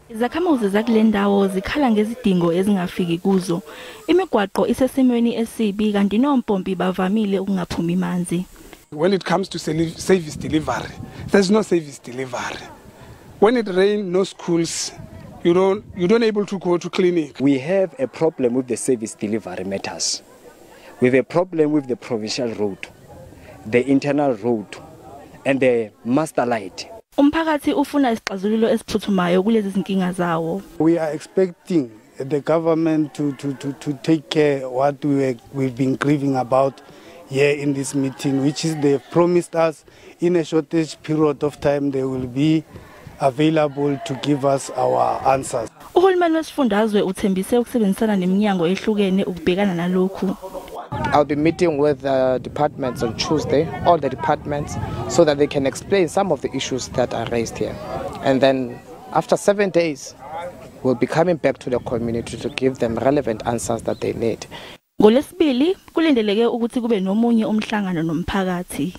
Izakhamuzi zakule ndawo zikhala ngezidingo ezingafiki kuzo. Imigwaqo isesimweni esibi kanti nompompi bavamile ukungaphumi manzi. When it comes to service delivery, there's no service delivery. When it rains, no schools. You don't able to go to clinic. We have a problem with the service delivery matters. We have a problem with the provincial road, the internal road, and the master light. Umphakathi ufuna isixazululo esiphuthumayo kulezi zinkinga zawo. We are expecting the government to take care what we've been grieving about here in this meeting, which is they promised us in a shortage period of time they will be available to give us our answers. Uhulumeni wesifundazwe uthembise ukusebenzisana neminyango ehlukene ukubhekana nalokhu. I'll be meeting with the departments on Tuesday, all the departments, so that they can explain some of the issues that are raised here. And then after 7 days, we'll be coming back to the community to give them relevant answers that they need. Ngolesibili kulindeleke ukuthi kube nomunye umhlangano nomphakathi.